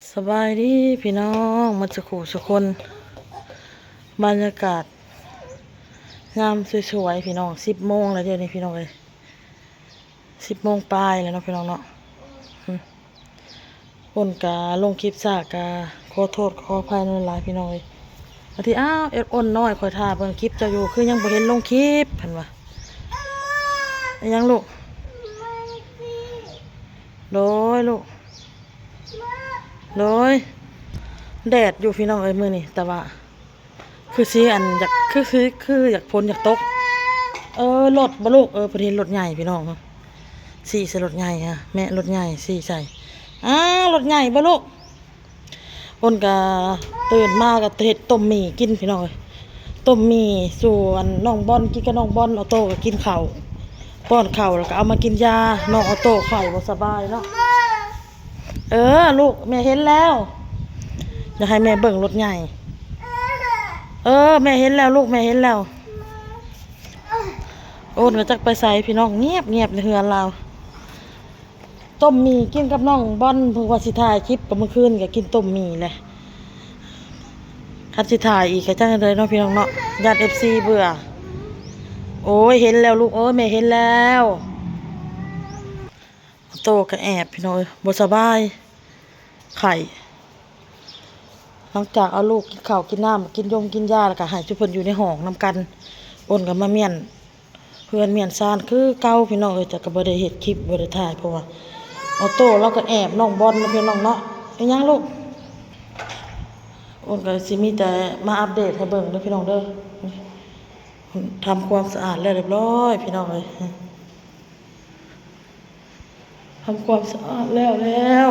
ສະບາຍດີພີ່ນ້ອງໝົດສູ່ຄູ່ສູ່ຄົນ, ບັນຍາກາດຍາມສວຍໆ ພີ່ນ້ອງ, ສິບໂມງແລ້ວເດນີ້ພີ່ນ້ອງເອີຍ, ສິບໂມງປາຍແລ້ວເນາະພີ່ນ້ອງເນາະ. ອືມ ຝົນກະລົງຄລິບຊ້າ ກະຂໍໂທດຂໍອະໄພນຳຫຼາຍໆ ພີ່ນ້ອງເອີຍ. ບາດນີ້ ອ້າວ ເອັດອົນນ້ອຍ ຂ້ອຍຖ້າເບິ່ງຄລິບເຈົ້າຢູ່ ຄືຍັງບໍ່ເຫັນລົງຄລິບ ເພິ່ນວ່າ. ອີຫຍັງລູກ? ໂດຍລູກ ໂດຍ ແດດຢູ່ພີ່ນ້ອງເອີຍມື້ນີ້, ແຕ່ວ່າຄືຊິອັນຢາກ ຄື ຄື ຄືຢາກ ຝົນຢາກຕົກ. ເອີ ລົດບໍ່ລູກ? ເອີ ເພິ່ນເຫັນລົດໃຫຍ່ພີ່ນ້ອງ, ຊີ້ໃສ່ລົດໃຫຍ່. ແມ່ ລົດໃຫຍ່ຊີ້ໃສ່. ອ້າ ລົດໃຫຍ່ບໍ່ລູກ? ອົນກະຕື່ນມາກະເຮັດຕົ້ມໝີ່ກິນພີ່ນ້ອງເອີຍ, ຕົ້ມໝີ່ສູ່ອັນນ້ອງບອນກິນກັບນ້ອງບອນ, ອອໂຕ້ກະກິນເຂົ້າ ປ້ອນເຂົ້າ ແລ້ວກະເອົາມາກິນຢາ. ນ້ອງອອໂຕ້ໄຂ້ບໍ່ສະບາຍເນາະ. ເອີ ລູກ ແມ່ເຫັນແລ້ວ, ຢາກໃຫ້ແມ່ເບິ່ງລົດໃຫຍ່. ເອີ ແມ່ເຫັນແລ້ວລູກ ແມ່ເຫັນແລ້ວ. ໂອ້ນກໍຈັກໄປໃສພີ່ນ້ອງ, ງຽບໆ ໃນເຮືອນລາວ. ຕົ້ມໝີ່ກິນກັບນ້ອງບອນ, ເພິ່ນວ່າຊິຖ່າຍຄລິບ ກໍມື້ຄືນກໍກິນຕົ້ມໝີ່ແຫຼະ. ຄັນຊິຖ່າຍອີກກໍຈັກໃດເນາະພີ່ນ້ອງເນາະ, ຢ້ານເອັຟຊີເບື່ອ. ໂອ້ຍ ເຫັນແລ້ວລູກເອີຍ ແມ່ເຫັນແລ້ວ. ໂຕກໍແອບພີ່ນ້ອງເອີຍ ບໍ່ສະບາຍ ໄຂ້. ຫຼັງຈາກເອົາລູກກິນເຂົ້າກິນນ້ຳ ກິນຢົງກິນຢາ ແລ້ວກໍໃຫ້ຊຸມເພິ່ນຢູ່ໃນຫ້ອງນຳກັນ. ໂອນກໍມາມ້ຽນເຮືອນມ້ຽນຊານຄືເກົ່າພີ່ນ້ອງເອີຍ, ແຕ່ກໍບໍ່ໄດ້ເຮັດຄລິບ ບໍ່ໄດ້ຖ່າຍ ເພາະວ່າອອໂຕ້ລາວກໍແອບນ້ອງບອນເນາະພີ່ນ້ອງເນາະ. ອີຫຍັງລູກ? ໂອນກໍຊິມີແຕ່ມາອັບເດດໃຫ້ເບິ່ງເດີພີ່ນ້ອງເດີ. ທຳຄວາມສະອາດແລ້ວຮຽບຮ້ອຍພີ່ນ້ອງເອີຍ. ທຳຄວາມສະອາດແລ້ວແລ້ວ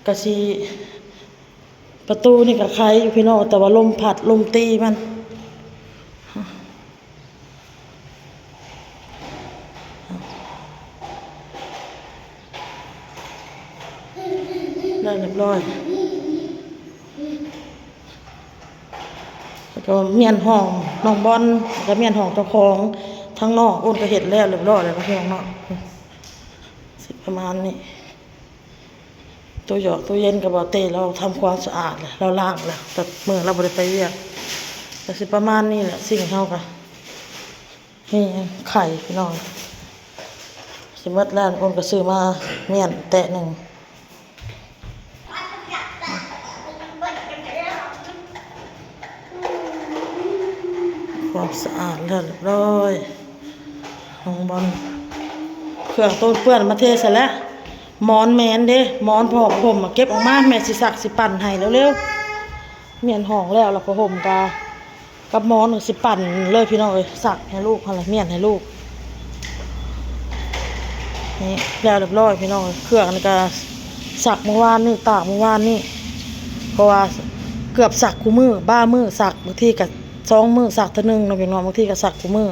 ກະຊິ ປະຕູນີ້ກະໄຄຢູ່ພີ່ນ້ອງ, ແຕ່ວ່າລົມພັດລົມຕີມັນ ໄດ້ຮຽບຮ້ອຍ. ແລ້ວກໍມ້ຽນຫ້ອງນ້ອງບອນ ແລ້ວກໍມ້ຽນຫ້ອງເຈົ້າຂອງທາງນອກ. ໂອນກໍເຮັດແລ້ວຮຽບຮ້ອຍແລ້ວພີ່ນ້ອງເນາະ, ຊິປະມານນີ້. ຕູ້ຢອກຕູ້ເຢັນກໍບໍ່ເຕ ລາວທຳຄວາມສະອາດແລ້ວ ລາວລ້າງແລ້ວ, ແຕ່ມື້ລາວບໍ່ໄດ້ໄປວຽກ. ກໍຊິປະມານນີ້ແຫຼະ, ສິ່ງເຮົາກໍມີໄຂ່ພີ່ນ້ອງ, ຊິໝົດແລ້ວ. ໂອນກໍຊື້ມາມ້ຽນແຕະໜຶ່ງ. ຄວາມສະອາດແລ້ວຮຽບຮ້ອຍ. ຫ້ອງບອນ ເຄື່ອງໂຕເປື້ອນມາເທໃສ່ແລ້ວ. ໝອນແມ່ນເດ້ ໝອນຜ້າຫົ່ມ ເກັບອອກມາ ແມ່ຊິຊັກຊິປັ່ນໃຫ້ເລັວໆ. ມ້ຽນຫ້ອງແລ້ວ ແລ້ວຜ້າຫົ່ມກະ ກັບໝອນກໍຊິປັ່ນເລີຍພີ່ນ້ອງເອີຍ, ຊັກໃຫ້ລູກຫັ້ນແຫຼະ ມ້ຽນໃຫ້ລູກ. ນີ້ແລ້ວຮຽບຮ້ອຍພີ່ນ້ອງເອີຍ. ເຄື່ອງນີ້ກໍຊັກມື້ວານນີ້ ຕາກມື້ວານນີ້, ເພາະວ່າເກືອບຊັກຄູ່ມື້ ບາງມື້ຊັກ ບາງທີກໍສອງມື້ຊັກເທື່ອໜຶ່ງເນາະພີ່ນ້ອງ, ບາງທີກໍຊັກຄູ່ມື້.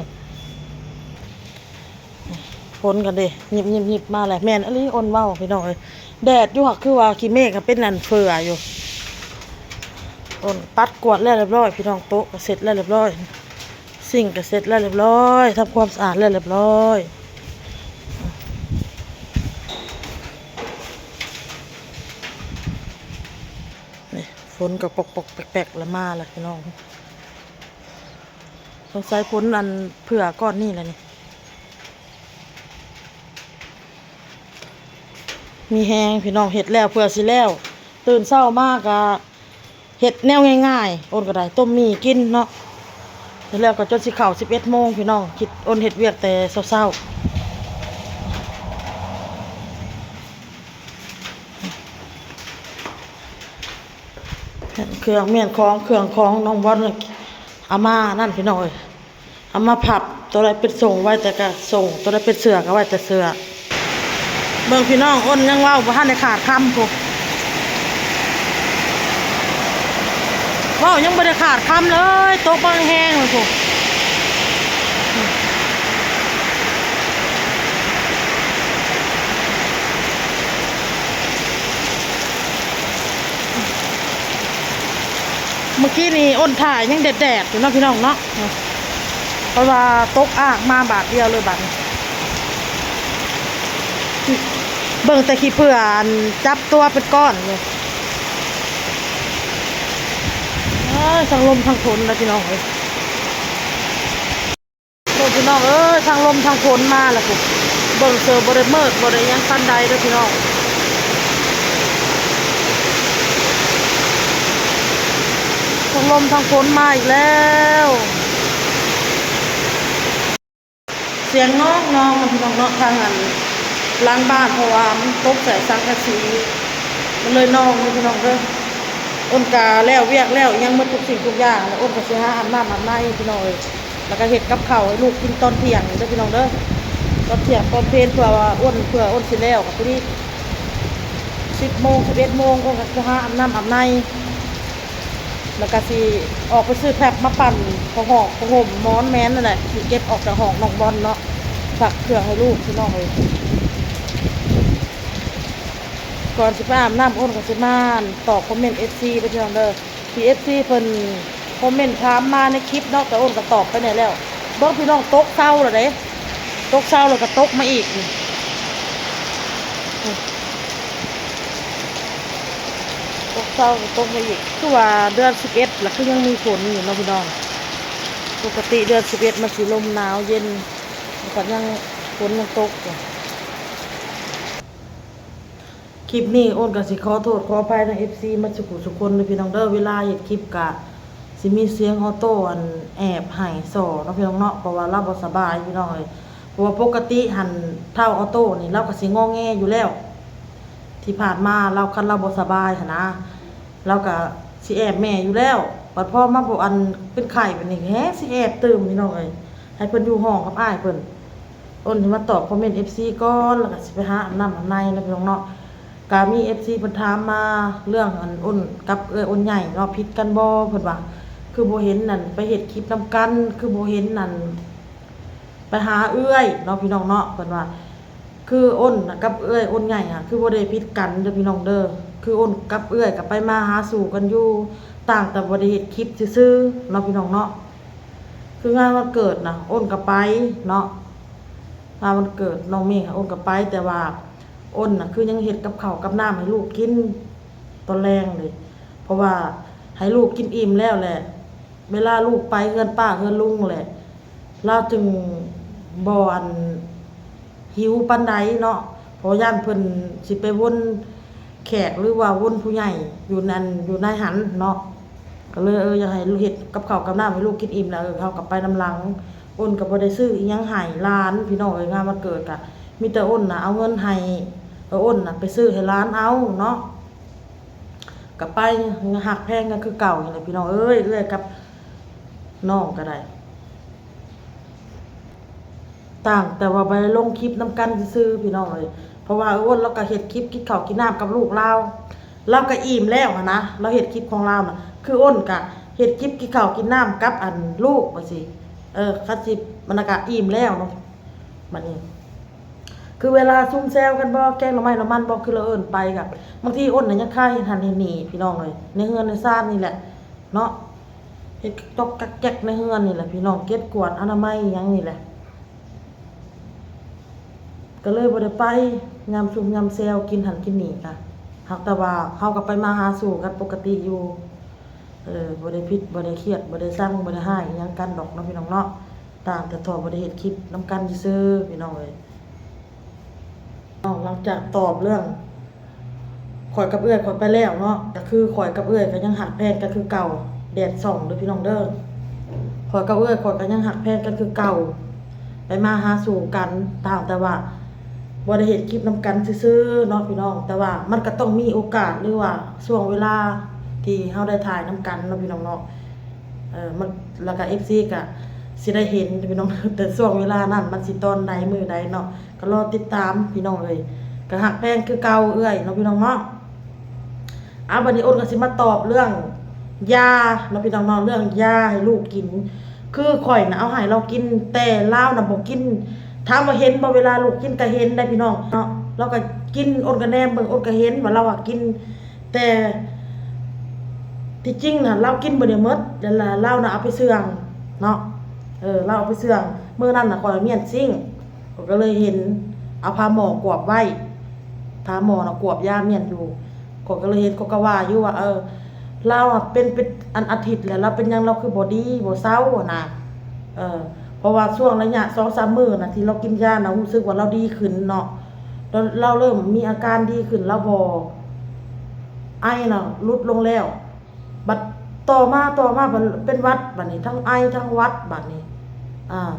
ຝົນກໍເດ້ ຍິບໆໆ ມາແຫຼະ. ແມ່ນອີ່ຫຼີ ໂອນເວົ້າພີ່ນ້ອງເອີຍ, ແດດຢູ່ ຫາກຄືວ່າຂີ້ເມກກໍເປັນອັນເຟືອຢູ່. ໂອນປັດກວາດແລ້ວຮຽບຮ້ອຍພີ່ນ້ອງ, ໂຕະກໍເສັດແລ້ວຮຽບຮ້ອຍ, ຊິງກໍເສັດແລ້ວຮຽບຮ້ອຍ, ທຳຄວາມສະອາດແລ້ວຮຽບຮ້ອຍ. ນີ້ ຝົນກໍປົກໆແປັກໆ ລະມາລະພີ່ນ້ອງ. ສົງໄສຝົນອັນເຟືອກ້ອນນີ້ແຫຼະນີ້. ມີແຮງພີ່ນ້ອງ, ເຮັດແລ້ວເພື່ອຊິແລ້ວ. ຕື່ນເຊົ້າມາກະເຮັດແນວງ່າຍໆ, ໂອນກໍໄດ້ຕົ້ມໝີ່ກິນເນາະ. ເຮັດແລ້ວກໍຈົນຊິເຂົ້າສິບເອັດໂມງພີ່ນ້ອງ, ຄິດ ໂອນເຮັດວຽກແຕ່ເຊົ້າໆ. ເຄື່ອງມ້ຽນຂອງ ເຄື່ອງຂອງນ້ອງບອນເອົາມານັ້ນພີ່ນ້ອງເອີຍ, ເອົາມາພັບ, ໂຕໃດເປັນສົ້ງໄວ້ແຕ່ກະສົ້ງ, ໂຕໃດເປັນເສື້ອກໍໄວ້ແຕ່ເສື້ອ. ເບິ່ງພີ່ນ້ອງ, ໂອນຍັງເວົ້າບໍ່ທັນໄດ້ຂາດຄຳພຸ້ນ, ເວົ້າຍັງບໍ່ໄດ້ຂາດຄຳເລີຍ, ຕົກບັກແຮງໆເລີຍພຸ້ນ. ເມື່ອກີ້ນີ້ໂອນຖ່າຍຍັງແດດໆຢູ່ເນາະພີ່ນ້ອງເນາະ, ເພາະວ່າຕົກອາກມາບາດດຽວເລີຍບາດນີ້. ເບິ່ງແຕ່ຂີ້ເຜື່ອອັນຈັບຕົວເປັນກ້ອນຢູ່. ເອີຍ ທັງລົມທັງຝົນນະພີ່ນ້ອງເອີຍ. ໂອ້ ພີ່ນ້ອງເອີຍ ທັງລົມທັງຝົນມາແລ້ວພຸ້ນ. ເບິ່ງເສີບໍ່ໄດ້ມືດບໍ່ໄດ້ຫຍັງປານໃດເດີ້ພີ່ນ້ອງ. ທັງລົມທັງຝົນມາອີກແລ້ວ. ສຽງນ້ອງໆ ເນາະພີ່ນ້ອງເນາະ ທາງອັນຫຼັງບ້ານ ເພາະວ່າມັນຕົກໃສ່ສັງກະສີ ມັນເລີຍນ້ອງເດີ້ພີ່ນ້ອງເດີ້. ອ້ນກະແລ້ວວຽກແລ້ວຫຍັງໝົດທຸກສິ່ງທຸກຢ່າງ ອ້ນກະຊິຫາອາບນ້ຳອາບໃນພີ່ນ້ອງເອີຍ ແລ້ວກະເຮັດກັບເຂົ້າໃຫ້ລູກກິນຕອນທ່ຽງເດີ້ພີ່ນ້ອງເດີ້. ຕອນທ່ຽງຕອນເພນ ເພື່ອວ່າອ້ນ ເພື່ອອ້ນຊິແລ້ວ ກະພໍດີສິບໂມງ ສິບເອັດໂມງ ອ້ນກະຊິຫາອາບນ້ຳອາບໃນ. ແລ້ວກະຊິອອກໄປຊື້ແຟັບມາປັ່ນຜ້າຫອກຜ້າຫົ່ມໝອນແມນນັ້ນແຫຼະ ຊິເກັບອອກຈາກຫ້ອງນ້ອງບອນເນາະ ຊັກເຄື່ອງໃຫ້ລູກພີ່ນ້ອງເອີຍ. ກ່ອນຊິໄປອາບນ້ຳ ອ້ນກະຊິມາຕອບຄອມເມັນເອັຟຊີເດີ້ພີ່ນ້ອງເດີ້ ທີ່ເອັຟຊີເພິ່ນຄອມເມັນຖາມມາໃນຄລິບເນາະ ແຕ່ອ້ນກະຕອບໄປແດ່ແລ້ວ. ເບິ່ງພີ່ນ້ອງ ຕົກເຊົາແລ້ວເດ້ ຕົກເຊົາແລ້ວກະຕົກມາອີກ. ຕົກເຊົາກໍຕົກມາອີກ ຄືວ່າເດືອນສິບເອັດລະ ຄືຍັງມີຝົນຢູ່ເນາະພີ່ນ້ອງ. ປົກກະຕິເດືອນສິບເອັດມັນຊິລົມໜາວເຢັນ ແຕ່ກໍຍັງ ຝົນຍັງຕົກຢູ່. ຄລິບນີ້ອ້ນກໍຊິຂໍໂທດຂໍອະໄພທາງເອັຟຊີໝົດສູ່ຜູ້ສູ່ຄົນເດີ້ພີ່ນ້ອງເດີ້. ເວລາເຮັດຄລິບກະຊິມີສຽງອໍໂຕ້ອັນແອບໄຫ້ສໍ່ເນາະພີ່ນ້ອງເນາະ ເພາະວ່າລາວບໍ່ສະບາຍພີ່ນ້ອງເອີຍ. ເພາະວ່າປົກກະຕິຫັ້ນທ້າວອໍໂຕ້ນີ້ລາວກໍຊິງໍແງຢູ່ແລ້ວ ທີ່ຜ່ານມາລາວ ຄັນລາວບໍ່ສະບາຍຫັ້ນນະ ລາວກະຊິແອບແມ່ຢູ່ແລ້ວ. ບັດພໍມາບໍ່ ອັນເປັນໄຂ້ບາດນີ້ແຮງຊິແອບຕື່ມພີ່ນ້ອງເອີຍ ໃຫ້ເພິ່ນຢູ່ຫ້ອງກັບອ້າຍເພິ່ນ. ອ້ນຊິມາຕອບຄອມເມັນເອັຟຊີກ່ອນ ແລ້ວກະຊິໄປຫາອາບນ້ຳອາບໃນເນາະພີ່ນ້ອງເນາະ. ກະມີເອັຟຊີເພິ່ນຖາມມາເລື່ອງອັນອ້ນກັບເອື້ອຍອ້ນໃຫຍ່ເນາະ ຜິດກັນບໍ່ ເພິ່ນວ່າ ຄືບໍ່ເຫັນນັ້ນໄປເຮັດຄລິບນຳກັນ ຄືບໍ່ເຫັນນັ້ນ ໄປຫາເອື້ອຍເນາະພີ່ນ້ອງເນາະ. ເພິ່ນວ່າ ຄືອ້ນນະກັບເອື້ອຍອ້ນໃຫຍ່ຫະ ຄືບໍ່ໄດ້ຜິດກັນເດີ້ພີ່ນ້ອງເດີ້. ຄືອ້ນກັບເອື້ອຍກໍໄປມາຫາສູ່ກັນຢູ່ ຕ່າງແຕ່ບໍ່ໄດ້ເຮັດຄລິບຊື່ໆເນາະພີ່ນ້ອງເນາະ. ຄືງານວັນເກີດນະ ອ້ນກໍໄປເນາະ ງານວັນເກີດນ້ອງເມກ ອ້ນກໍໄປ ແຕ່ວ່າອ້ນນະ ຄືຍັງເຮັດກັບເຂົ້າກັບນ້ຳໃຫ້ລູກກິນຕອນແລງເດ້ ເພາະວ່າໃຫ້ລູກກິນອີ່ມແລ້ວແຫຼະ ເວລາລູກໄປເຮືອນປ້າເຮືອນລຸງແຫຼະ ລາວຈຶ່ງບໍ່ອັນຫິວປານໃດເນາະ ເພາະຢ້ານເພິ່ນຊິໄປວົນແຂກ ຫຼືວ່າວົນຜູ້ໃຫຍ່ຢູ່ນັ້ນ ຢູ່ໃນຫັ້ນເນາະ. ກໍເລີຍ ເອີ ຢາກໃຫ້ເຮັດກັບເຂົ້າກັບນ້ຳໃຫ້ລູກກິນອີ່ມແລ້ວ ເອີ ເຮົາກໍໄປນຳຫຼັງ. ອ້ນກໍບໍ່ໄດ້ຊື້ອີ່ຫຍັງໃຫ້ຫຼານພີ່ນ້ອງເອີຍ ງານວັນເກີດກະມີແຕ່ອ້ນນະເອົາເງິນໃຫ້ ເອີ ອ້ນນະໄປຊື້ໃຫ້ຫຼານເອົາເນາະ. ກໍໄປ ຮັກແພງກັນຄືເກົ່ານີ້ແຫຼະພີ່ນ້ອງເອີຍ ເອື້ອຍກັບນ້ອງກໍໄດ້ ຕ່າງແຕ່ວ່າບໍ່ໄດ້ລົງຄລິບນຳກັນຊື່ໆພີ່ນ້ອງເອີຍ. ເພາະວ່າອ້ນລາວກໍເຮັດຄລິບກິນເຂົ້າກິນນ້ຳກັບລູກລາວ ລາວກໍອີ່ມແລ້ວຫັ້ນນະ. ລາວເຮັດຄລິບຂອງລາວນະ ຄືອ້ນກໍເຮັດຄລິບກິນເຂົ້າກິນນ້ຳກັບອັນລູກວ່າຊີ້ ເອີ ຄັນຊິມັນກໍອີ່ມແລ້ວເນາະ. ບັດນີ້ ຄືເວລາຊຸມແຊວກັນບໍ ແກງໜໍ່ໄມ້ໜໍ່ມັນບໍ ຄືລາວເອີ້ນໄປກະ ບາງທີອ້ນນະຍັງຄາເຮັດຫັ້ນເຮັດນີ້ພີ່ນ້ອງເອີຍ ໃນເຮືອນໃນຊານນີ້ແຫຼະເນາະ ເຮັດກະຈອກກະແຈກໃນເຮືອນນີ້ແຫຼະພີ່ນ້ອງ ເກັບກວາດອະນາໄມຫຍັງນີ້ແຫຼະ ກໍເລີຍບໍ່ໄດ້ໄປ ຍາມຊຸມຍາມແຊວກິນຫັ້ນກິນນີ້ກະ ຫາກແຕ່ວ່າເຮົາກໍໄປມາຫາສູ່ກັນປົກກະຕິຢູ່. ເອີ ບໍ່ໄດ້ຜິດ ບໍ່ໄດ້ຄຽດ ບໍ່ໄດ້ຊັງ ບໍ່ໄດ້ຮ້າຍອີ່ຫຍັງກັນດອກເນາະພີ່ນ້ອງເນາະ ຕ່າງແຕ່ເທາະບໍ່ໄດ້ເຮັດຄລິບນຳກັນຊື່ໆພີ່ນ້ອງເອີຍ. ເນາະ ຫຼັງຈາກຕອບເລື່ອງຂ້ອຍກັບເອື້ອຍຂ້ອຍໄປແລ້ວເນາະ ກໍຄືຂ້ອຍກັບເອື້ອຍກໍຍັງຮັກແພງກັນຄືເກົ່າ ແດດສ່ອງເດີ້ພີ່ນ້ອງເດີ້. ຂ້ອຍກັບເອື້ອຍຂ້ອຍກໍຍັງຮັກແພງກັນຄືເກົ່າ ໄປມາຫາສູ່ກັນ ຕ່າງແຕ່ວ່າບໍ່ໄດ້ເຮັດຄລິບນຳກັນຊື່ໆເນາະພີ່ນ້ອງ. ແຕ່ວ່າມັນກໍຕ້ອງມີໂອກາດ ຫຼືວ່າຊ່ວງເວລາທີ່ເຮົາໄດ້ຖ່າຍນຳກັນເນາະພີ່ນ້ອງເນາະ. ເອີ ມັນ ແລ້ວກໍເອັຟຊີກໍຊິໄດ້ເຫັນພີ່ນ້ອງ ແຕ່ຊ່ວງເວລານັ້ນມັນຊິຕອນໃດມື້ໃດເນາະ ກໍລໍຕິດຕາມພີ່ນ້ອງເອີຍ. ກໍຮັກແພງຄືເກົ່າເອື້ອຍເນາະພີ່ນ້ອງເນາະ. ເອົາ ບັດນີ້ອ້ນກໍຊິມາຕອບເລື່ອງຢາເນາະພີ່ນ້ອງເນາະ ເລື່ອງຢາໃຫ້ລູກກິນ. ຄືຂ້ອຍນະເອົາໃຫ້ລາວກິນ ແຕ່ລາວນະບໍ່ກິນ. ຖາມວ່າເຫັນບໍ່ ເວລາລູກກິນ ກໍເຫັນໄດ໋ພີ່ນ້ອງເນາະ ລາວກໍກິນ. ອ້ນກໍແນມເບິ່ງ ອ້ນກໍເຫັນວ່າລາວຫາກິນ ແຕ່ທີ່ຈິງນະລາວກິນບໍ່ໄດ້ໝົດ ແລ້ວລາວນະເອົາໄປເຊື່ອງເນາະ. ເອີ ລາວເອົາໄປເຊື່ອງ ມື້ນັ້ນນະຂ້ອຍມ້ຽນຊິ້ງ ຂ້ອຍກໍເລີຍເຫັນເອົາຜ້າໝໍ້ກວບໄວ້ ຜ້າໝໍ້ນະກວບຢາມ້ຽນຢູ່. ຂ້ອຍກໍເລີຍເຫັນ ຂ້ອຍກໍວ່າຢູ່ວ່າ ເອີ ລາວອະເປັນ ເປັນອັນອາທິດແລ້ວ ລາວເປັນຫຍັງລາວຄືບໍ່ດີບໍ່ເຊົາຫັ້ນນະ. ເອີ ເພາະວ່າຊ່ວງໄລຍະສອງສາມມື້ນະ ທີ່ລາວກິນຢານະ ຮູ້ສຶກວ່າລາວດີຂຶ້ນເນາະ. ລາວ ລາວເລີ່ມມີອາການດີຂຶ້ນ ລາວບໍ່ໄອນະ ຫຼຸດລົງແລ້ວ. ບັດຕໍ່ມາ ຕໍ່ມາບັດເປັນຫວັດ ບັດນີ້ທັງໄອທັງຫວັດ ບັດນີ້ ອ່າ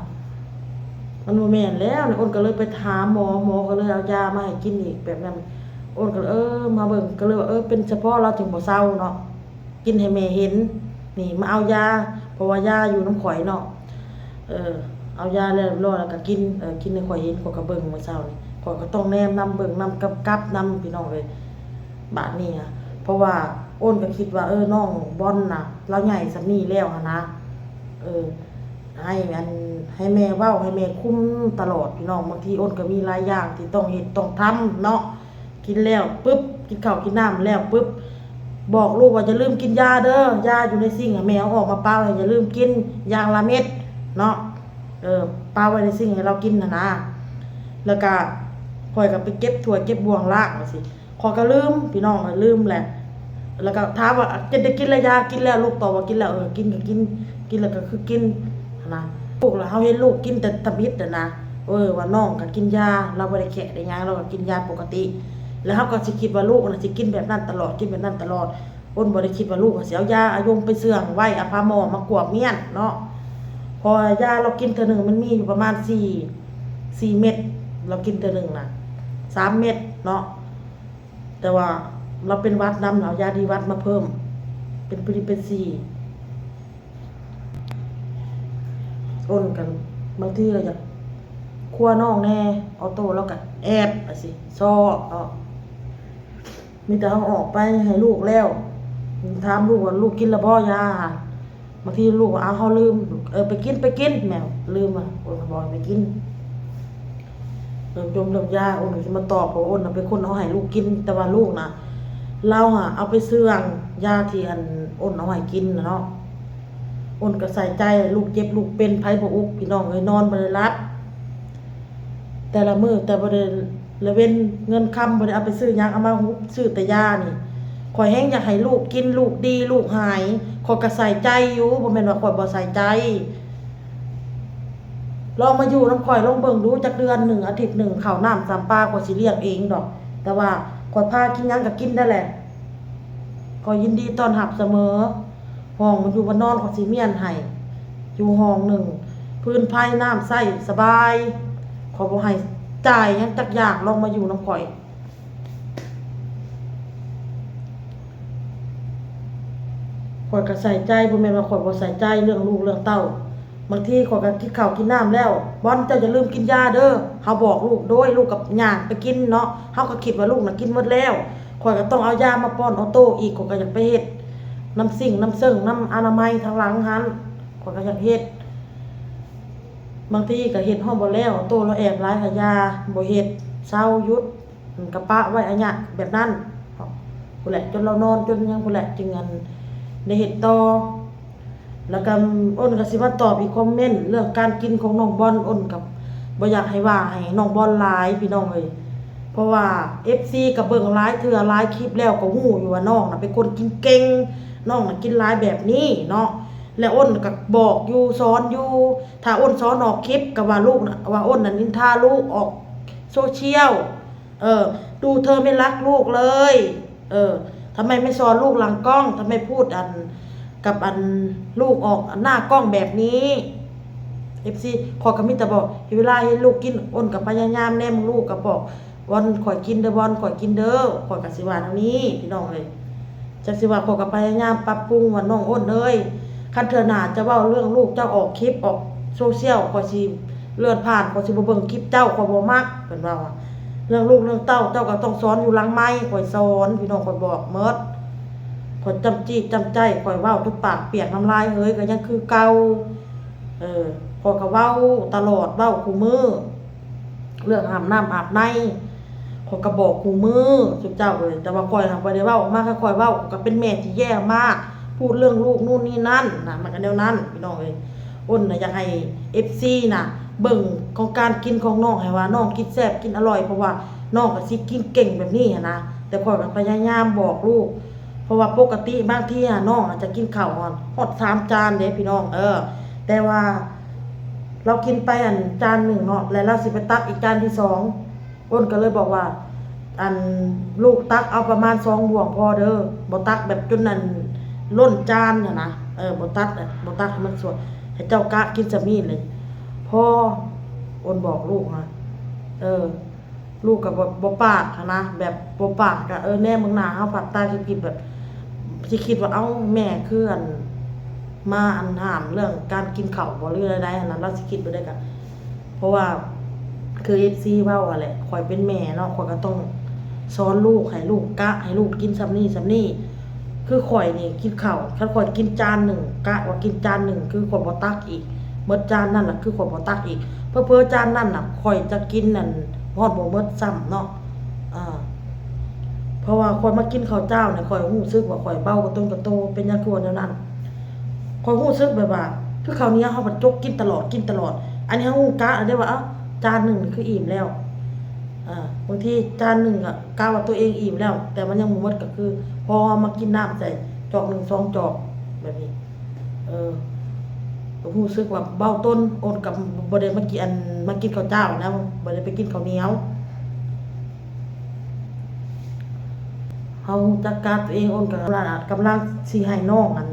ມັນບໍ່ແມ່ນແລ້ວ. ອ້ນກໍເລີຍໄປຫາໝໍ ໝໍກໍເລີຍເອົາຢາມາໃຫ້ກິນອີກແບບນັ້ນ. ອ້ນກໍເລີຍ ເອີ ມາເບິ່ງ ກໍເລີຍວ່າ ເອີ ເປັນສະເພາະລາວຈຶ່ງບໍ່ເຊົາເນາະ. ກິນໃຫ້ແມ່ເຫັນ ນີ້ມາເອົາຢາ ເພາະວ່າຢາຢູ່ນຳຂ້ອຍເນາະ. ເອີ ເອົາຢາແລ້ວຮຽບຮ້ອຍແລ້ວກໍກິນ ເອີ ກິນໃຫ້ຂ້ອຍເຫັນ. ຂ້ອຍກໍເບິ່ງມື້ເຊົ້ານີ້ ຂ້ອຍກໍຕ້ອງແນມນຳ ເບິ່ງນຳ ກຳກັບນຳ ພີ່ນ້ອງເອີຍ. ບາດນີ້ຫະ ເພາະວ່າອ້ນກໍຄິດວ່າ ເອີ ນ້ອງບອນນະ ລາວໃຫຍ່ສ່ຳນີ້ແລ້ວຫັ້ນນະ ເອີ ໃຫ້ອັນ ໃຫ້ແມ່ເວົ້າ ໃຫ້ແມ່ຄຸມຕະຫຼອດ ພີ່ນ້ອງ. ບາງທີອ້ນກໍມີຫຼາຍຢ່າງທີ່ຕ້ອງເຮັດຕ້ອງທຳເນາະ. ກິນແລ້ວປຶບ ກິນເຂົ້າກິນນ້ຳແລ້ວປຶບ ບອກລູກວ່າ ຢ່າລືມກິນຢາເດີ ຢາຢູ່ໃນຊິງ ໃຫ້ແມ່ເອົາອອກມາປະໄວ້ ຢ່າລືມກິນ ຢ່າງລະເມັດເນາະ. ເອີ ປະໄວ້ໃນຊິງໃຫ້ລາວກິນຫັ້ນນະ. ແລ້ວກະຂ້ອຍກໍໄປເກັບຖ້ວຍເກັບບ່ວງລ້າງວ່າຊີ້ ຂ້ອຍກໍລືມ ພີ່ນ້ອງເອີຍ ລືມແຫຼະ. ແລ້ວກໍຖາມວ່າ ເຈັດ ໄດ້ກິນແລ້ວຢາ? ກິນແລ້ວ ລູກຕອບວ່າກິນແລ້ວ. ເອີ ກິນກໍກິນ ກິນແລ້ວກໍຄືກິນຫັ້ນນະ. ລູກລະ ເຮົາເຫັນລູກກິນແຕ່ທຳອິດຫັ້ນນະ ເອີ ວ່ານ້ອງກໍກິນຢາ ລາວບໍ່ໄດ້ແຄະໄດ້ຫຍັງ ລາວກໍກິນຢາປົກກະຕິ. ແລ້ວເຮົາກໍຊິຄິດວ່າລູກນະຊິກິນແບບນັ້ນຕະຫຼອດ ກິນແບບນັ້ນຕະຫຼອດ. ອ້ນບໍ່ໄດ້ຄິດວ່າລູກຊິເອົາຢາອາຍົງໄປເຊື່ອງໄວ້ ເອົາຜ້າໝໍ້ມາກວບມ້ຽນເນາະ. ເພາະວ່າຢາລາວກິນເທື່ອໜຶ່ງມັນມີຢູ່ປະມານສີ່ ສີ່ເມັດ ລາວກິນເທື່ອໜຶ່ງນະ ສາມເມັດເນາະ. ແຕ່ວ່າລາວເປັນຫວັດນຳ ເອົາຢາດີຫວັດມາເພີ່ມ ເປັນປີເປັນຊີ. ອ້ນກໍບາງທີກໍຢາກຄົວນ້ອງແດ່ ອອໂຕ້ລາວກໍແອບວ່າຊີ້ ຊອກເນາະ. ມີແຕ່ເຮົາອອກໄປໃຫ້ລູກແລ້ວ ຖາມລູກວ່າ ລູກກິນແລ້ວບໍ່ຢາ? ບາງທີລູກວ່າ ອ້າວ ເຮົາລືມ ເອີ ໄປກິນ ໄປກິນ ແມ່ລືມວ່າ ໂອ້ຍ ບອກໃຫ້ໄປກິນ. ເລີ່ມຈົ່ມເລື່ອງຢາ ໂອ້ຍ ຊິມາຕອບ ເພາະວ່າໂອ້ນນະເປັນຄົນເອົາໃຫ້ລູກກິນ ແຕ່ວ່າລູກນະ ລາວຫາເອົາໄປເຊື່ອງຢາທີ່ອັນໂອ້ນເອົາໃຫ້ກິນນະເນາະ. ໂອ້ນກໍໃສ່ໃຈ ລູກເຈັບລູກເປັນ ໃຜບໍ່ອຸກ ພີ່ນ້ອງເອີຍ ນອນບໍ່ໄດ້ຫຼັບ ແຕ່ລະມື້ ແຕ່ບໍ່ໄດ້ ລະເວັນເງິນຄຳບໍ່ໄດ້ເອົາໄປຊື້ຫຍັງ ເອົາມາຮຸບຊື້ແຕ່ຢານີ້. ຂ້ອຍແຮງຢາກໃຫ້ລູກກິນ ລູກດີ ລູກຫາຍ ຂ້ອຍກໍໃສ່ໃຈຢູ່ ບໍ່ແມ່ນວ່າຂ້ອຍບໍ່ໃສ່ໃຈ. ລອງມາຢູ່ນຳຂ້ອຍ ລອງເບິ່ງດູ ຈັກເດືອນໜຶ່ງ ອາທິດໜຶ່ງ ເຂົ້ານ້ຳສຳປາ ຂ້ອຍຊິລ້ຽງເອງດອກ. ແຕ່ວ່າຂ້ອຍພາກິນຫຍັງກໍກິນໄດ້ແຫຼະ ຂ້ອຍຍິນດີຕ້ອນຮັບສະເໝີ. ຫ້ອງມັນຢູ່ບ່ອນນອນ ຂ້ອຍຊິມ້ຽນໃຫ້ຢູ່ຫ້ອງໜຶ່ງ ຟືນໄຟ ນ້ຳໃຊ້ສະບາຍ ຂ້ອຍບໍ່ໃຫ້ຈ່າຍຫຍັງຈັກຢ່າງ ລອງມາຢູ່ນຳຂ້ອຍ. ຂ້ອຍກໍໃສ່ໃຈ ບໍ່ແມ່ນວ່າຂ້ອຍບໍ່ໃສ່ໃຈເລື່ອງລູກເລື່ອງເຕົ້າ. ບາງທີຂ້ອຍກໍກິນເຂົ້າກິນນ້ຳແລ້ວ ບອນ ເຈົ້າຢ່າລືມກິນຢາເດີ ເຮົາບອກລູກ ໂດຍລູກກໍຍ່າງໄປກິນເນາະ ເຮົາກໍຄິດວ່າລູກນະກິນໝົດແລ້ວ. ຂ້ອຍກໍຕ້ອງເອົາຢາມາປ້ອນອອໂຕ້ອີກ ຂ້ອຍກໍຢາກໄປເຮັດນຳຊິງນຳເຊິ່ງ ນຳອະນາໄມທາງຫຼັງຫັ້ນ ຂ້ອຍກໍຢາກເຮັດ. ບາງທີກໍເຮັດຮອດບໍ່ແລ້ວ ໂຕລາວແອບຫຼາຍ ຂະຢາບໍ່ເຮັດ ເຊົາ ຢຸດ ມັນກໍປະໄວ້ອາຍະແບບນັ້ນ ພຸ້ນແຫຼະ ຈົນລາວນອນ ຈົນຫຍັງພຸ້ນແຫຼະ ຈຶ່ງອັນ ໄດ້ເຮັດຕໍ່. ແລ້ວກໍ ອ້ນກໍຊິມາຕອບອີກຄອມເມັນເລື່ອງການກິນຂອງນ້ອງບອນ ອ້ນກໍບໍ່ຢາກໃຫ້ວ່າໃຫ້ນ້ອງບອນຫຼາຍ ພີ່ນ້ອງເອີຍ ເພາະວ່າເອັຟຊີກໍເບິ່ງຫຼາຍເທື່ອຫຼາຍຄລິບແລ້ວ ກໍຮູ້ຢູ່ວ່ານ້ອງນະເປັນຄົນກິນເກັ່ງ ນ້ອງນະກິນຫຼາຍແບບນີ້ເນາະ. ແລະ ອ້ນກໍບອກຢູ່ ສອນຢູ່ ຖ້າອ້ນສອນອອກຄລິບກໍວ່າລູກນະ ວ່າອ້ນນະນິນທາລູກອອກໂຊຊຽວ ເອີ ดูเธอไม่รักลูกเลย เออ ทำไมไม่สอนลูกหลังกล้อง ทำไมพูดอัน กับอันลูกออกหน้ากล้องแบบนี้ เอฟซี ข้อยก็มีแต่บอก เวลาเห็นลูกกิน อ้นก็พยายามแนมลูก ก็บอก บอลข้อยกินเด้อ บอลข้อยกินเด้อ ข้อยก็สิว่าแนวนี้ พี่น้องเอ้ย จักสิว่าข้อยก็พยายามปรับปรุงว่า น้องอ้นเอ้ย คันเทื่อหน้าจะเว้าเรื่องลูกเจ้าออกคลิปออกโซเชียล ข้อยสิเลื่อนผ่าน ข้อยสิบ่เบิ่งคลิปเจ้า ข้อยบ่มัก เพิ่นว่า เรื่องลูกเรื่องเต้า เจ้าก็ต้องสอนอยู่หลังไมค์ ข้อยสอน พี่น้อง ข้อยบอกหมด ข้อยจ้ำจี้จ้ำใจ ข้อยเว้าจนปากเปียกน้ำลายเฮย ก็ยังคือเก่า เออ ข้อยก็เว้าตลอด เว้าคู่มื้อ เรื่องอาบน้ำอาบใน ข้อยก็บอกคู่มื้อ ซุมเจ้าเอ้ย แต่ว่าข้อยหั้นบ่ได้เว้าออกมา คันข้อยเว้า ข้อยก็เป็นแม่ที่แย่มาก พูดเรื่องลูกนู่นนี่นั่นนะ มันก็แนวนั้น พี่น้องเอ้ย อ้นน่ะอยากให้เอฟซีน่ะ เบิ่งของการกินของน้อง ให้ว่าน้องกินแซ่บกินอร่อย เพราะว่าน้องก็สิกินเก่งแบบนี้หั้นนะ แต่ข้อยก็พยายามบอกลูก ພາະວ່າປົກກະຕິບາງທີອະ ນ້ອງອາດຈະກິນເຂົ້າຮອດ ຮອດສາມຈານເດ້ພີ່ນ້ອງ ເອີ ແຕ່ວ່າລາວກິນໄປອັນຈານໜຶ່ງເນາະ ແລ້ວລາວຊິໄປຕັກອີກຈານທີສອງ. ອ້ນກໍເລີຍບອກວ່າ ອັນ ລູກຕັກເອົາປະມານສອງບ່ວງພໍເດີ ບໍ່ຕັກແບບຈົນອັນລົ້ນຈານຫັ້ນນະ ເອີ ບໍ່ຕັກ ບໍ່ຕັກໃຫ້ມັນສ່ວນ ໃຫ້ເຈົ້າກະກິນສ່ຳນີ້ເລີຍ ພໍ ອ້ນບອກລູກນະ ເອີ ລູກກໍແບບບໍ່ປາກຫັ້ນນະ ແບບບໍ່ປາກ ກໍ ເອີ ແນມເບິ່ງໜ້າເຮົາ ພັດຕາຄິດໆ ແບບ ຊິຄິດວ່າ ເອົ້າ ແມ່ຄືອັນ ມາອັນຫ້າມເລື່ອງການກິນເຂົ້າບໍ ຫຼືແນວໃດຫັ້ນນະ ລາວຊິຄິດແບບໃດກະ ເພາະວ່າຄືເອັຟຊີເວົ້າຫັ້ນແຫຼະ ຂ້ອຍເປັນແມ່ເນາະ ຂ້ອຍກໍຕ້ອງສອນລູກ ໃຫ້ລູກກະ ໃຫ້ລູກກິນສ່ຳນີ້ສ່ຳນີ້ ຄືຂ້ອຍນີ້ກິນເຂົ້າ ຄັນຂ້ອຍກິນຈານໜຶ່ງ ກະວ່າກິນຈານໜຶ່ງ ຄືຂ້ອຍບໍ່ຕັກອີກ ໝົດຈານນັ້ນລະ ຄືຂ້ອຍບໍ່ຕັກອີກ ເຜີໆຈານນັ້ນນະ ຂ້ອຍຈະກິນນັ້ນຮອດບໍ່ໝົດຊ້ຳເນາະ ອາ ເພາະວ່າຂ້ອຍມາກິນເຂົ້າເຈົ້ານີ້ ຂ້ອຍຮູ້ສຶກວ່າຂ້ອຍເບົາກະຕົນກະໂຕ ເປັນຫຍັງຄືວ່າແນວນັ້ນ ຂ້ອຍຮູ້ສຶກແບບວ່າ ຄືເຂົ້າໜຽວເຮົາບັດຈົກກິນຕະຫຼອດ ກິນຕະຫຼອດ ອັນນີ້ເຮົາຮູ້ກະແລ້ວເດ້ວ່າ ເອົ້າ ຈານໜຶ່ງນີ້ຄືອີ່ມແລ້ວ ອາ ບາງທີຈານໜຶ່ງກະກະວ່າຕົວເອງອີ່ມແລ້ວ ແຕ່ມັນຍັງບໍ່ໝົດ ກະຄືພໍເຮົາມາກິນນ້ຳໃສ່ຈອກໜຶ່ງສອງຈອກແບບນີ້ ເອີ ກະຮູ້ສຶກວ່າເບົາຕົນ ອົນກະບໍ່ໄດ້ມາກິນ ມາກິນເຂົ້າເຈົ້ານຳ ບໍ່ໄດ້ໄປກິນເຂົ້າໜຽວ. ເຮົາຮູ້ຈັກການຕົວເອງ ອ້ນກໍກຳລັງ ກຳລັງຊິໃຫ້ນ້ອງອັນ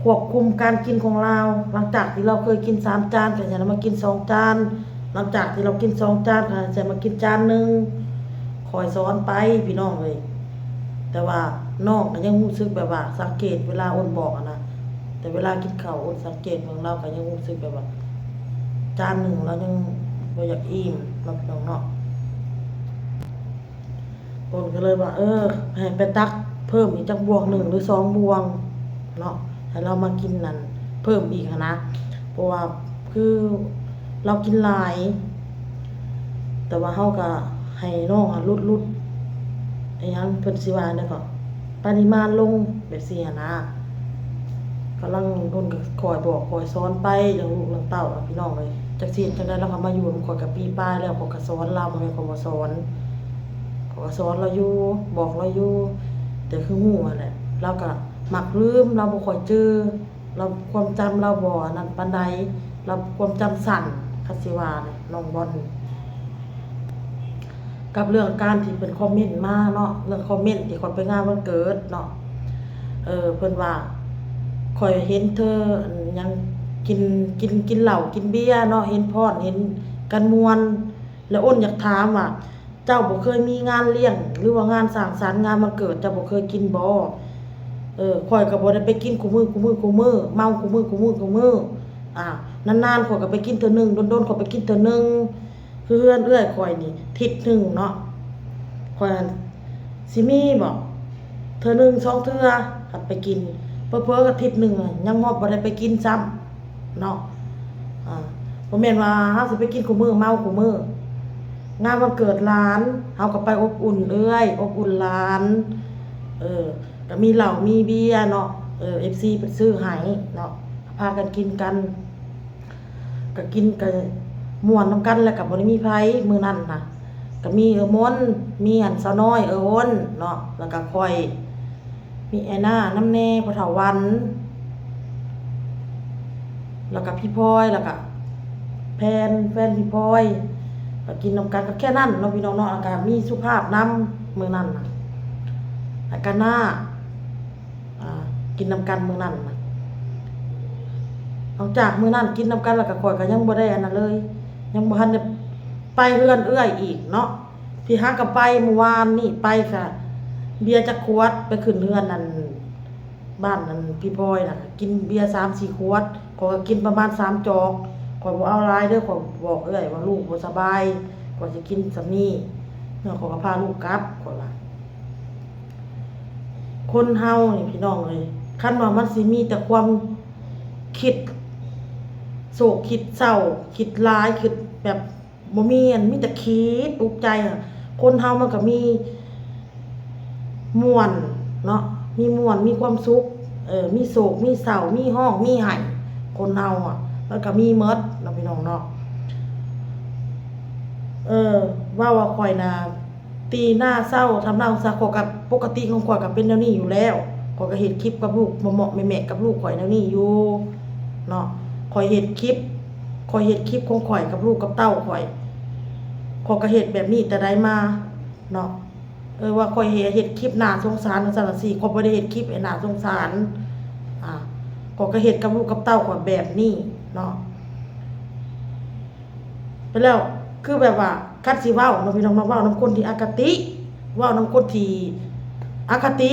ຄວບຄຸມການກິນຂອງລາວ ຫຼັງຈາກທີ່ລາວເຄີຍກິນສາມຈານ ກໍຈະມາກິນສອງຈານ ຫຼັງຈາກທີ່ລາວກິນສອງຈານ ກໍຈະມາກິນຈານໜຶ່ງ ຄ່ອຍສອນໄປພີ່ນ້ອງເອີຍ ແຕ່ວ່ານ້ອງກໍຍັງຮູ້ສຶກແບບວ່າ ສັງເກດເວລາອ້ນບອກຫັ້ນນະ ແຕ່ເວລາກິນເຂົ້າ ອ້ນສັງເກດເບິ່ງລາວກໍຍັງຮູ້ສຶກແບບວ່າ ຈານໜຶ່ງລາວຍັງບໍ່ຢາກອີ່ມເນາະ ພີ່ນ້ອງເນາະ. ອ້ນກໍເລີຍວ່າ ເອີ ໃຫ້ໄປຕັກເພີ່ມອີກຈັກບ່ວງໜຶ່ງ ຫຼື ສອງບ່ວງເນາະ ໃຫ້ລາວມາກິນນັ້ນເພີ່ມອີກຫັ້ນນະ ເພາະວ່າຄືລາວກິນຫຼາຍ ແຕ່ວ່າເຮົາກໍໃຫ້ນ້ອງຫັ້ນຫຼຸດ ຫຼຸດ ອີຫຍັງ ເພິ່ນຊິວ່າແນວໃດເກາະ ປະລິມານລົງແບບຊີ້ຫັ້ນນະ ກຳລັງ ອ້ນກໍຄອຍບອກຄອຍສອນໄປເລື່ອງລູກເລື່ອງເຕົ້ານະ ພີ່ນ້ອງເອີຍ ຈັກຊິເຮັດຈັ່ງໃດ ລາວກໍມາຢູ່ນຳຂ້ອຍກໍປີປາຍແລ້ວ ຂ້ອຍກໍສອນລາວ ບໍ່ແມ່ນຂ້ອຍບໍ່ສອນ ຂ້ອຍກໍສອນລາວຢູ່ ບອກລາວຢູ່ ແຕ່ຄືຮູ້ຫັ້ນແຫຼະ ລາວກໍມັກລືມ ລາວບໍ່ຄ່ອຍຈື່ ລາວຄວາມຈຳລາວບໍ່ອັນນັ້ນປານໃດ ລາວຄວາມຈຳສັ້ນ ຄັນຊິວ່ານະ ນ້ອງບອນ ກັບເລື່ອງການທີ່ເພິ່ນຄອມເມັນມາເນາະ ເລື່ອງຄອມເມັນທີ່ຂ້ອຍໄປງານວັນເກີດເນາະ ເອີ ເພິ່ນວ່າ ຂ້ອຍເຫັນເທີ ອັນຫຍັງ ກິນ ກິນ ກິນເຫຼົ້າກິນເບຍເນາະ ເຫັນຟ້ອນ ເຫັນກັນມ່ວນ ແລ້ວອ້ນຢາກຖາມວ່າ ເຈົ້າບໍ່ເຄີຍມີງານລ້ຽງ ຫຼືວ່າງານສັງສັນ ງານວັນເກີດ ເຈົ້າບໍ່ເຄີຍກິນບໍ? ເອີ ຂ້ອຍກໍບໍ່ໄດ້ໄປກິນຄູ່ມື້ ຄູ່ມື້ ຄູ່ມື້ ເມົາຄູ່ມື້ ຄູ່ມື້ ຄູ່ມື້ ອາ ນານໆ ຂ້ອຍກໍໄປກິນເທື່ອໜຶ່ງ ດົນໆ ຂ້ອຍໄປກິນເທື່ອໜຶ່ງ ຄືເຮືອນເອື້ອຍຂ້ອຍນີ້ ທິດໜຶ່ງເນາະ ຂ້ອຍ ຊິມີບໍ ເທື່ອໜຶ່ງສອງເທື່ອ ຄັນໄປກິນ ເຜີໆອາທິດໜຶ່ງຍັງຮອດບໍ່ໄດ້ໄປກິນຊ້ຳເນາະ ອາ ບໍ່ແມ່ນວ່າເຮົາຊິໄປກິນຄູ່ມື້ເມົາຄູ່ມື້ ງານວັນເກີດຫຼານ ເຮົາກໍໄປອົບອຸ່ນເອື້ອຍ ອົບອຸ່ນຫຼານ ເອີ ກໍມີເຫຼົ້າມີເບຍເນາະ ເອີ ເອັຟຊີເພິ່ນຊື້ໃຫ້ເນາະ ພາກັນກິນກັນ ກໍກິນກໍມ່ວນນຳກັນ ແລ້ວກໍບໍ່ໄດ້ມີໃຜມື້ນັ້ນນະ ກໍມີເອື້ອຍມົນ ມີອັນສາວນ້ອຍ ເອື້ອຍອ້ນເນາະ ແລ້ວກໍຂ້ອຍ ມີອ້າຍນານຳແດ່ ພໍ່ເຖົ້າວັນ ແລ້ວກໍພີ່ພອຍ ແລ້ວກໍແຟນ ແຟນພີ່ພອຍ ກໍກິນນຳກັນ ກໍແຄ່ນັ້ນເນາະ ພີ່ນ້ອງເນາະ ແລ້ວກໍມີສຸພາບນຳມື້ນັ້ນນະ ແລ້ວກໍນ້າ ອ່າ ກິນນຳກັນມື້ນັ້ນນະ ຫຼັງຈາກມື້ນັ້ນກິນນຳກັນແລ້ວກໍ ຂ້ອຍກໍຍັງບໍ່ໄດ້ອັນນັ້ນເລີຍ ຍັງບໍ່ທັນໄດ້ໄປເຮືອນເອື້ອຍອີກເນາະ ທີ່ຫາກໍໄປມື້ວານນີ້ ໄປກະເບຍຈັກຂວດ ໄປຂຶ້ນເຮືອນອັນ ບ້ານອັນພີ່ພອຍນະ ກິນເບຍສາມສີ່ຂວດ ຂ້ອຍກໍກິນປະມານສາມຈອກ ຂ້ອຍບໍ່ເອົາຫຼາຍເດີ ຂ້ອຍບອກເອື້ອຍວ່າລູກບໍ່ສະບາຍ ຂ້ອຍຊິກິນສ່ຳນີ້ ແລ້ວຂ້ອຍກໍພາລູກກັບ ຂ້ອຍວ່າ ຄົນເຮົານີ້ພີ່ນ້ອງເອີຍ ຄັນວ່າມັນຊິມີແຕ່ຄວາມຄິດໂສກຄິດເສົ້າ ຄິດຫຼາຍ ຄິດແບບບໍ່ມີອັນ ມີແຕ່ຂີດອຸກໃຈ ຄົນເຮົາມັນກໍມີມ່ວນເນາະ ມີມ່ວນ ມີຄວາມສຸກ ເອີ ມີໂສກ ມີເສົ້າ ມີຮ້ອງ ມີໄຫ້ ຄົນເຮົາອະ ມັນກໍມີໝົດເນາະ ພີ່ນ້ອງເນາະ ເອີ ເວົ້າວ່າຂ້ອຍນະ ຕີໜ້າເສົ້າທຳນາສົງສານ ຂ້ອຍກໍປົກກະຕິຂອງຂ້ອຍກໍເປັນແນວນີ້ຢູ່ແລ້ວ. ຂ້ອຍກໍເຮັດຄລິບກັບລູກເໝາະໆແມະໆກັບລູກຂ້ອຍແນວນີ້ຢູ່ເນາະ. ຂ້ອຍເຮັດຄລິບ ຂ້ອຍເຮັດຄລິບຂອງຂ້ອຍກັບລູກກັບເຕົ້າຂ້ອຍ ຂ້ອຍກໍເຮັດແບບນີ້ແຕ່ໃດມາເນາະ. ເອີ ວ່າຂ້ອຍເຮັດ ເຮັດຄລິບໜ້າສົງສານຈັ່ງຊັ້ນຈັ່ງຊີ້ ຂ້ອຍບໍ່ໄດ້ເຮັດຄລິບໃຫ້ໜ້າສົງສານ. ອາ ຂ້ອຍກໍເຮັດກັບລູກກັບເຕົ້າຂ້ອຍແບບນີ້ເນາະ. ໄປແລ້ວ ຄືແບບວ່າ ຄັນຊິເວົ້າເນາະ ພີ່ນ້ອງເນາະ ເວົ້ານຳຄົນທີ່ອະຄະຕິ ເວົ້ານຳຄົນທີ່ອະຄະຕິ.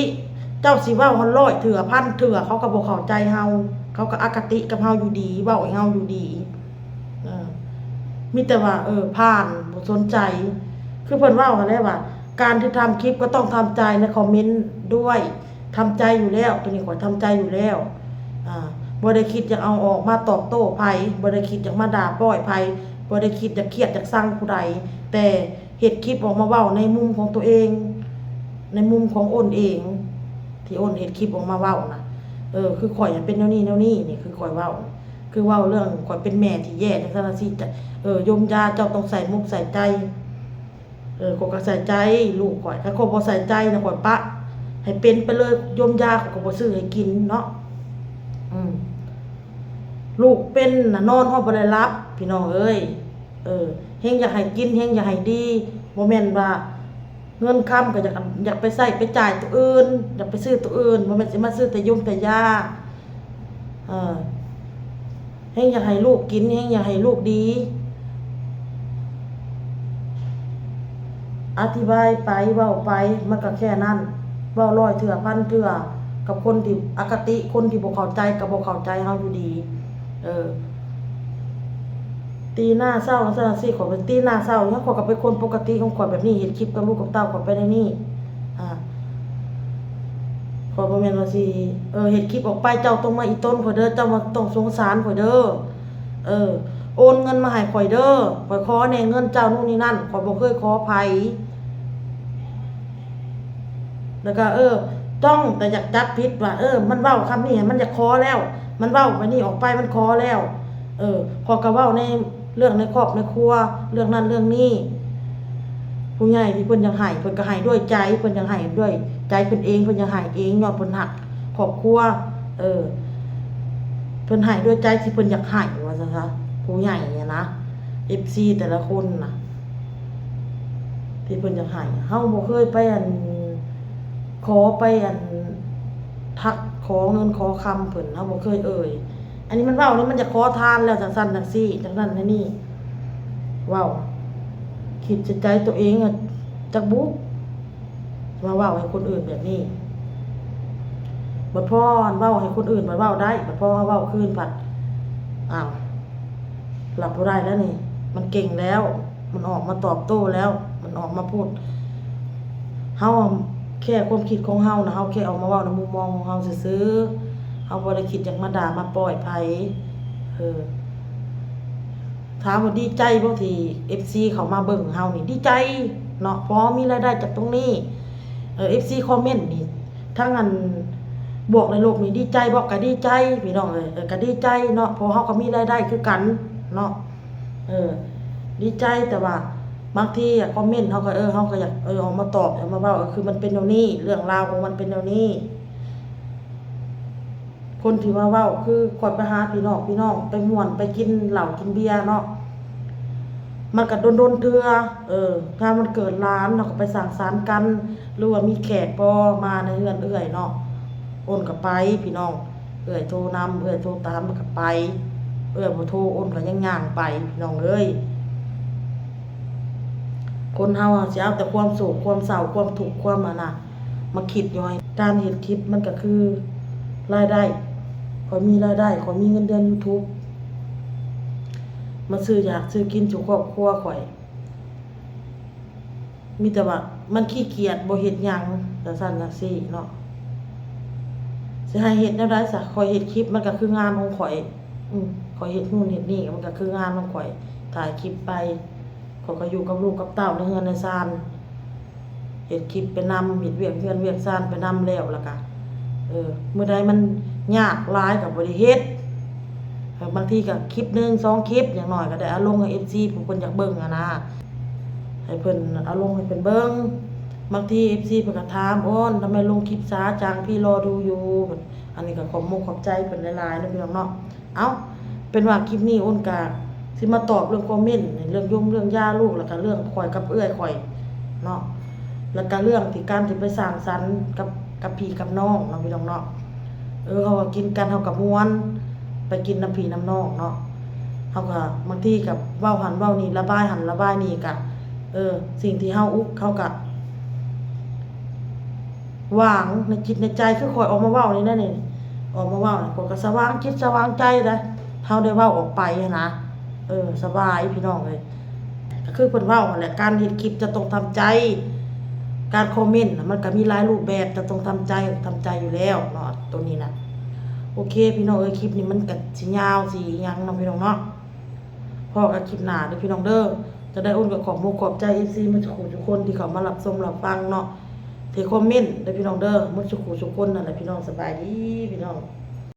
ເຈົ້າຊິເວົ້າຮອດຮ້ອຍເທື່ອ ພັນເທື່ອ ເຂົາກໍບໍ່ເຂົ້າໃຈເຮົາ ເຂົາກໍອະຄະຕິກັບເຮົາຢູ່ດີ ເວົ້າໃຫ້ເຮົາຢູ່ດີ. ເອີ ມີແຕ່ວ່າ ເອີ ຜ່ານ ບໍ່ສົນໃຈ. ຄືເພິ່ນເວົ້າຫັ້ນແຫຼະວ່າ ການທີ່ທຳຄລິບກໍຕ້ອງທຳໃຈໃນຄອມເມັນດ້ວຍ. ທຳໃຈຢູ່ແລ້ວ ໂຕນີ້ຂ້ອຍທຳໃຈຢູ່ແລ້ວ. ອາ ບໍ່ໄດ້ຄິດຢາກເອົາອອກມາຕອບໂຕ້ໃຜ ບໍ່ໄດ້ຄິດຢາກມາດ່າປ້ອຍໃຜ ບໍ່ໄດ້ຄິດຢາກຄຽດຢາກຊັງຜູ້ໃດ ແຕ່ເຮັດຄລິບອອກມາເວົ້າໃນມຸມຂອງໂຕເອງ ໃນມຸມຂອງໂອນເອງ ທີ່ໂອນເຮັດຄລິບອອກມາເວົ້ານະ. ເອີ ຄືຂ້ອຍເປັນແນວນີ້ແນວນີ້ ນີ້ຄືຂ້ອຍເວົ້າ ຄືເວົ້າເລື່ອງຂ້ອຍເປັນແມ່ທີ່ແຍ່ຈັ່ງຊັ້ນຈັ່ງຊີ້. ເອີ ຍົມຢາເຈົ້າຕ້ອງໃສ່ມົກໃສ່ໃຈ. ເອີ ຂ້ອຍກໍໃສ່ໃຈລູກຂ້ອຍ ຄັນຂ້ອຍບໍ່ໃສ່ໃຈນະ ຂ້ອຍປະໃຫ້ເປັນໄປເລີຍ. ຍົມຢາຂ້ອຍກໍບໍ່ຊື້ໃຫ້ກິນເນາະ. ອືມ ລູກເປັນນະ ນອນຮອດບໍ່ໄດ້ຫຼັບ ພີ່ນ້ອງເອີຍ. ເອີ ແຮງຢາກໃຫ້ກິນ ແຮງຢາກໃຫ້ດີ ບໍ່ແມ່ນວ່າເງິນຄຳກໍຢາກ ຢາກໄປໃຊ້ໄປຈ່າຍໂຕອື່ນ ຢາກໄປຊື້ໂຕອື່ນ ບໍ່ແມ່ນຊິມາຊື້ແຕ່ຍົມແຕ່ຢາ. ເອີ ແຮງຢາກໃຫ້ລູກກິນ ແຮງຢາກໃຫ້ລູກດີ. ອະທິບາຍໄປ ເວົ້າໄປ ມັນກໍແຄ່ນັ້ນ. ເວົ້າຮ້ອຍເທື່ອ ພັນເທື່ອ ກັບຄົນທີ່ອະຄະຕິ ຄົນທີ່ບໍ່ເຂົ້າໃຈກໍບໍ່ເຂົ້າໃຈເຮົາຢູ່ດີ. ເອີ ຕີໜ້າເສົ້າຈັ່ງຊັ້ນຈັ່ງຊີ້ ຂ້ອຍໄປຕີໜ້າເສົ້າຫຍັງ? ຂ້ອຍກໍເປັນຄົນປົກກະຕິຂອງຂ້ອຍແບບນີ້ ເຮັດຄລິບກັບລູກກັບເຕົ້າຂ້ອຍໄປແນວນີ້. ອາ ຂ້ອຍບໍ່ແມ່ນວ່າຊິ ເອີ ເຮັດຄລິບອອກໄປ ເຈົ້າຕ້ອງມາອີ່ຕົນຂ້ອຍເດີ ເຈົ້າມາຕ້ອງສົງສານຂ້ອຍເດີ. ເອີ ໂອນເງິນມາໃຫ້ຂ້ອຍເດີ ຂ້ອຍຂໍແດ່ເງິນເຈົ້າ ໂນ່ນນີ້ນັ້ນ ຂ້ອຍບໍ່ເຄີຍຂໍໃຜ. ແລ້ວກໍ ເອີ ຕ້ອງແຕ່ຢາກຈັບຜິດວ່າ ເອີ ມັນເວົ້າຄຳນີ້ ມັນຢາກຂໍແລ້ວ ມັນເວົ້າໄປນີ້ອອກໄປ ມັນຂໍແລ້ວ. ເອີ ຂ້ອຍກໍເວົ້າໃນເລື່ອງໃນຄອບໃນຄົວ ເລື່ອງນັ້ນເລື່ອງນີ້. ຜູ້ໃຫຍ່ທີ່ເພິ່ນຢາກໃຫ້ ເພິ່ນກໍໃຫ້ດ້ວຍໃຈ ເພິ່ນຢາກໃຫ້ດ້ວຍໃຈເພິ່ນເອງ ເພິ່ນຢາກໃຫ້ເອງ ຍ້ອນເພິ່ນຮັກຄອບຄົວ. ເອີ ເພິ່ນໃຫ້ດ້ວຍໃຈທີ່ເພິ່ນຢາກໃຫ້ ວ່າຊັ້ນຊະ ຜູ້ໃຫຍ່ນະ ເອັຟຊີແຕ່ລະຄົນນະ ທີ່ເພິ່ນຢາກໃຫ້. ເຮົາບໍ່ເຄີຍໄປ ອັນ ຂໍໄປ ອັນ ທັກຂໍເງິນຂໍຄຳເພິ່ນ ເຮົາບໍ່ເຄີຍເອີ່ຍ. ອັນນີ້ມັນເວົ້ານີ້ ມັນຢາກຂໍທານແລ້ວ ຈັ່ງຊັ້ນຈັ່ງຊີ້ ຈັ່ງນັ້ນຈັ່ງນີ້ ເວົ້າ ຄິດໃສ່ໃຈໂຕເອງ ຈັກບຸ ມາເວົ້າໃຫ້ຄົນອື່ນແບບນີ້. ບັດພໍອັນເວົ້າໃຫ້ຄົນອື່ນ ບັດເວົ້າໄດ້ ບັດພໍເຮົາເວົ້າຄືນ ພັດ ອ້າວ ຮັບບໍ່ໄດ້ແລ້ວນີ້ ມັນເກັ່ງແລ້ວ ມັນອອກມາຕອບໂຕ້ແລ້ວ ມັນອອກມາພູດ. ເຮົາແຄ່ຄວາມຄິດຂອງເຮົານະ ເຮົາແຄ່ອອກມາເວົ້າໃນມຸມມອງຂອງເຮົາຊື່ໆ ເຮົາບໍ່ໄດ້ຄິດຢາກມາດ່າມາປ້ອຍໃຜ. ເອີ ຖາມວ່າດີໃຈບໍ່ທີ່ເອັຟຊີເຂົ້າມາເບິ່ງເຮົານີ້? ດີໃຈເນາະ ເພາະເຮົາມີລາຍໄດ້ຈາກຕົງນີ້. ເອີ ເອັຟຊີຄອມເມັນນີ້ ທັງອັນບວກ ແລະ ລົບນີ້ ດີໃຈບໍ່? ກະດີໃຈ ພີ່ນ້ອງເອີຍ ເອີ ກະດີໃຈເນາະ ເພາະເຮົາກໍມີລາຍໄດ້ຄືກັນເນາະ. ເອີ ດີໃຈ ແຕ່ວ່າບາງທີອະ ຄອມເມັນເຮົາກໍ ເອີ ເຮົາກໍຢາກ ເອີ ອອກມາຕອບ ອອກມາເວົ້າ ເອີ ຄືມັນເປັນແນວນີ້ ເລື່ອງລາວຂອງມັນເປັນແນວນີ້. ຄົນທີ່ມາເວົ້າຄືຂ້ອຍໄປຫາພີ່ນ້ອງ ພີ່ນ້ອງໄປມ່ວນ ໄປກິນເຫຼົ້າກິນເບຍເນາະ ມັນກະດົນໆເທື່ອ. ເອີ ງານວັນເກີດຫຼານ ເຮົາກະໄປສັງສັນກັນ ຫຼືວ່າມີແຂກບໍ່ມາໃນເຮືອນເອື້ອຍເນາະ ໂອນກະໄປ ພີ່ນ້ອງ. ເອື້ອຍໂທນຳ ເອື້ອຍໂທຕາມ ມັນກະໄປ ເອື້ອຍບໍ່ໂທ ໂອນກະຍັງຍ່າງໄປ ພີ່ນ້ອງເອີຍ. ຄົນເຮົາຊິເອົາແຕ່ຄວາມໂສກ ຄວາມເສົ້າ ຄວາມທຸກ ຄວາມອັນນະ ມາຄິດຢູ່ໃຫ້. ການເຮັດຄລິບມັນກະຄືລາຍໄດ້ ຂ້ອຍມີລາຍໄດ້ ຂ້ອຍມີເງິນເດືອນຢູທູບ ມາຊື້ຢາກຊື້ກິນສູ່ຄອບຄົວຂ້ອຍ. ມີແຕ່ວ່າມັນຂີ້ກຽດ ບໍ່ເຮັດຫຍັງ ຈັ່ງຊັ້ນຈັ່ງຊີ້ເນາະ. ຊິໃຫ້ເຮັດແນວໃດຊະ? ຂ້ອຍເຮັດຄລິບມັນກະຄືງານຂອງຂ້ອຍ. ອືມ ຂ້ອຍເຮັດນູ້ນເຮັດນີ້ມັນກະຄືງານຂອງຂ້ອຍ. ຖ່າຍຄລິບໄປ ຂ້ອຍກໍຢູ່ກັບລູກກັບເຕົ້າໃນເຮືອນໃນຊານ ເຮັດຄລິບໄປນຳ ເຮັດວຽກເຮືອນວຽກຊານໄປນຳແລ້ວ ແລ້ວກະ ເອີ ມື້ໃດມັນຍາກຫຼາຍກໍບໍ່ໄດ້ເຮັດ. ເອີ ບາງທີກໍຄລິບໜຶ່ງສອງຄລິບ ຢ່າງໜ້ອຍກໍໄດ້ເອົາລົງໃຫ້ເອັຟຊີຜູ້ເພິ່ນຢາກເບິ່ງຫັ້ນນະ ໃຫ້ເພິ່ນເອົາລົງໃຫ້ເພິ່ນເບິ່ງ. ບາງທີເອັຟຊີເພິ່ນກໍຖາມ ໂອ້ນ ທຳໄມລົງຄລິບຊ້າຈັງ ພີ່ລໍດູຢູ່. ອັນນີ້ກໍຂອບມຸກຂອບໃຈເພິ່ນຫຼາຍໆເນາະ ພີ່ນ້ອງເນາະ. ເອົ້າ ເປັນວ່າຄລິບນີ້ໂອ້ນກໍຊິມາຕອບເລື່ອງຄອມເມັນ ເລື່ອງຢົງເລື່ອງຢາລູກ ແລ້ວກໍເລື່ອງຂ້ອຍກັບເອື້ອຍຂ້ອຍເນາະ ແລ້ວກໍເລື່ອງທີ່ການທີ່ໄປສັງສັນກັບ ກັບພີ່ກັບນ້ອງເນາະ ພີ່ນ້ອງເນາະ. ເອີ ເຮົາກໍກິນກັນ ເຮົາກໍມ່ວນ ໄປກິນນຳພີ່ນຳນ້ອງເນາະ. ເຮົາກໍບາງທີກໍເວົ້າຫັ້ນເວົ້ານີ້ ລະບາຍຫັ້ນລະບາຍນີ້ ກໍ ເອີ ສິ່ງທີ່ເຮົາອຸກ ເຮົາກໍວາງໃນຈິດໃນໃຈ ຄືຂ້ອຍອອກມາເວົ້ານີ້ນະ ນີ້ ອອກມາເວົ້ານີ້ ຂ້ອຍກໍສະຫວ່າງຈິດສະຫວ່າງໃຈໄດ໋ ເຮົາໄດ້ເວົ້າອອກໄປຫັ້ນນະ. ເອີ ສະບາຍ ພີ່ນ້ອງເອີຍ. ກໍຄືເພິ່ນເວົ້າຫັ້ນແຫຼະ ການເຮັດຄລິບຈະຕ້ອງທຳໃຈ ການຄອມເມັນນະ ມັນກໍມີຫຼາຍຮູບແບບ ຈະຕ້ອງທຳໃຈ ທຳໃຈຢູ່ແລ້ວເນາະ ໂຕນີ້ນະ. ໂອເຄ ພີ່ນ້ອງເອີຍ ຄລິບນີ້ມັນກໍຊິຍາວ ຊິຫຍັງເນາະ ພີ່ນ້ອງເນາະ. ພໍ້ກັນຄລິບໜ້າເດີ ພີ່ນ້ອງເດີ. ຈັ່ງໃດໂອ້ນກໍຂອບມຸກຂອບໃຈເອັຟຊີໝົດທຸກຜູ້ທຸກຄົນທີ່ເຂົ້າມາຮັບຊົມຮັບຟັງເນາະ ທີ່ຄອມເມັນເດີ ພີ່ນ້ອງເດີ ໝົດທຸກຜູ້ທຸກຄົນນັ້ນແຫຼະ ພີ່ນ້ອງ. ສະບາຍດີ ພີ່ນ້ອງ.